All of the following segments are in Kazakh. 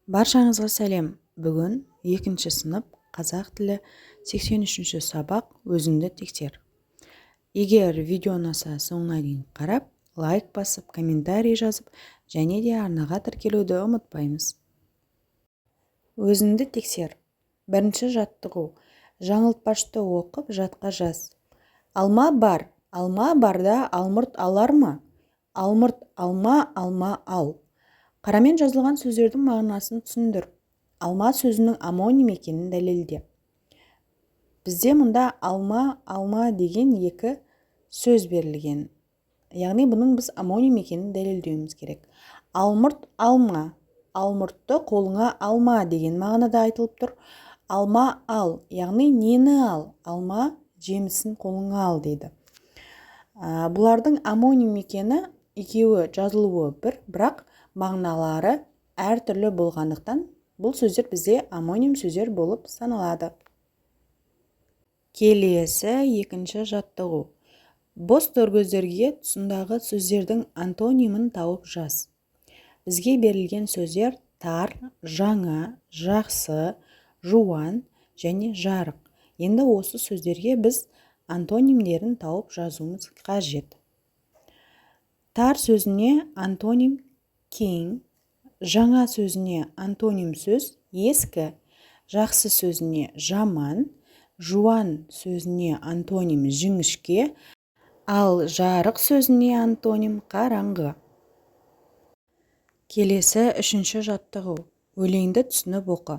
Баршаңызға сәлем! Бүгін екінші сынып, қазақ тілі, 83-ші сабақ, «Өзіңді тексер». Егер видео ұнаса, соңына дейін қарап, лайк басып, комментарий жазып және де арнаға тіркелуді ұмытпаймыз. «Өзіңді тексер». Бірінші жаттығу. Жаңылтпашты оқып, жатқа жаз. Алма бар, алма барда алмұрт алар ма? Алмұрт алма, алма ал. Қарамен жазылған сөздердің мағынасын түсіндір. Алма сөзінің омоним екенін дәлелде. Бізде мұнда алма, алма деген екі сөз берілген, яғни бұның біз омоним екенін дәлелдеуіміз керек. Алмұрт алма, алмұртты қолыңа алма деген мағынада айтылып тұр. Алма ал, яғни нені ал? Алма жемісін қолыңа ал дейді. Бұлардың омоним екені, екеуі жазылуы бір, бірақ мағыналары әртүрлі болғандықтан, бұл сөздер бізде омоним сөздер болып саналады. Келесі екінші жаттығу. Бос торкөздерге тұсындағы сөздердің антонимін тауып жаз. Бізге берілген сөздер: тар, жаңа, жақсы, жуан және жарық. Енді осы сөздерге біз антонимдерін тауып жазуымыз қажет. Тар сөзіне антоним кең, жаңа сөзіне антоним сөз ескі, жақсы сөзіне жаман, жуан сөзіне антоним жіңішке, ал жарық сөзіне антоним қараңғы. Келесі үшінші жаттығу. Өлеңді түсініп оқы.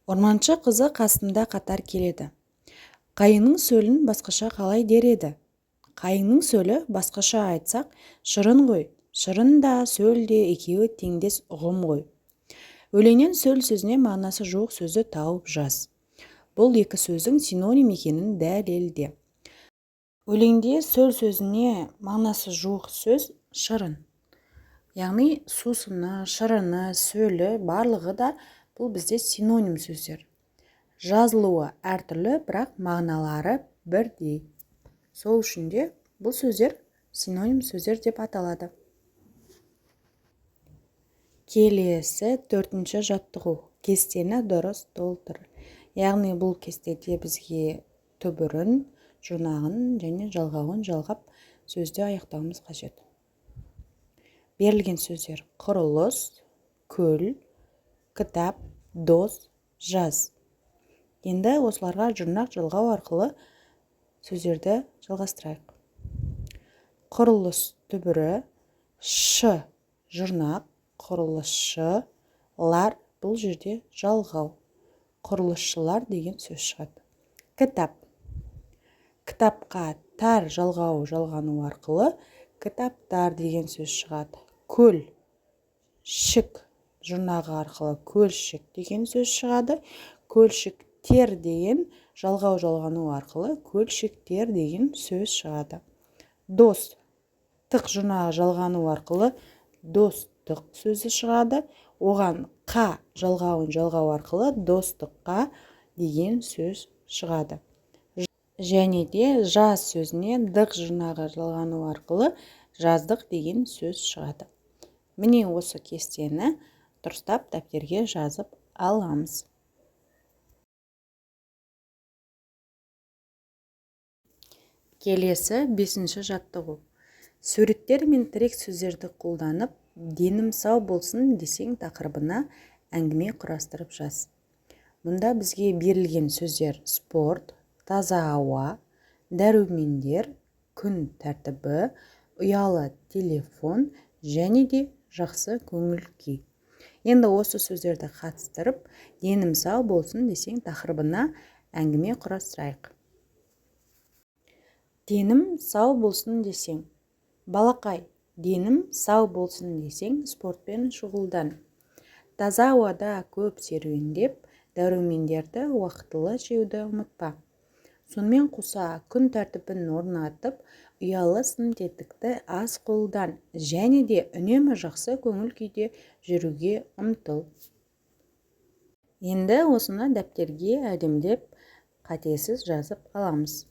Орманшы қызы қасымда қатар келеді. Қайыңның сөлін басқаша қалай дер еді? Қайыңның сөлі, басқаша айтсақ, шырын ғой. Шырын да, сөл де екеуі теңдес ұғым ғой. Өлеңнен сөл сөзіне мағынасы жуық сөзді тауып жаз. Бұл екі сөздің синоним екенін дәлелде. Өлеңде сөл сөзіне мағынасы жуық сөз шырын, яғни сусыны, шырыны, сөлі, барлығы да бұл бізде синоним сөздер. Жазылуы әртүрлі, бірақ мағыналары бірдей. Сол үшін де бұл сөздер синоним сөздер деп аталады. Келесі төртінші жаттығу. Кестені дұрыс толтыр. Яғни бұл кестеде бізге түбірін, жұрнағын және жалғауын жалғап, сөзді аяқтауымыз қажет. Берілген сөздер: құрылыс, көл, кітап, дос, жаз. Енді осыларға жұрнақ жалғау арқылы сөздерді жалғастырайық. Құрылыс түбірі, шы жұрнақ, құрылысшы, лар бұл жерде жалғау, құрылысшылар деген сөз шығады. Кітап. Кітапқа тар жалғауы жалғану арқылы кітаптар деген сөз шығады. Көл, шік жұрнағы арқылы көлшік деген сөз шығады. Көлшіктер деген жалғау жалғану арқылы көлшіктер деген сөз шығады. Дос, тық жұрнағы жалғану арқылы достық сөзі шығады. Оған қа жалғауын жалғау арқылы достыққа деген сөз шығады. Және де жаз сөзіне дық жұрнағы жалғану арқылы жаздық деген сөз шығады. Міне, осы кестені дұрыстап дәптерге жазып аламыз. Келесі бесінші жаттығу. Суреттер мен тірек сөздерді қолданып, «Денім сау болсын десең» тақырыбына әңгіме құрастырып жаз. Мұнда бізге берілген сөздер: спорт, таза ауа, дәрумендер, күн тәртібі, ұялы телефон және де жақсы көңіл күй. Енді осы сөздерді қатыстырып, «Денім сау болсын десең» тақырыбына әңгіме құрастырайық. Денім сау болсын десең. Балақай, денім сау болсын десең, спортпен шұғылдан. Таза ауада көп серуендеп, дәрумендерді уақытылы жеуді ұмытпа. Сонымен қоса күн тәртібін орнатып, ұялы сым тетікті аз қолдан және де үнемі жақсы көңіл күйде жүруге ұмтыл. Енді осыны дәптерге әдемілеп, қатесіз жазып аламыз.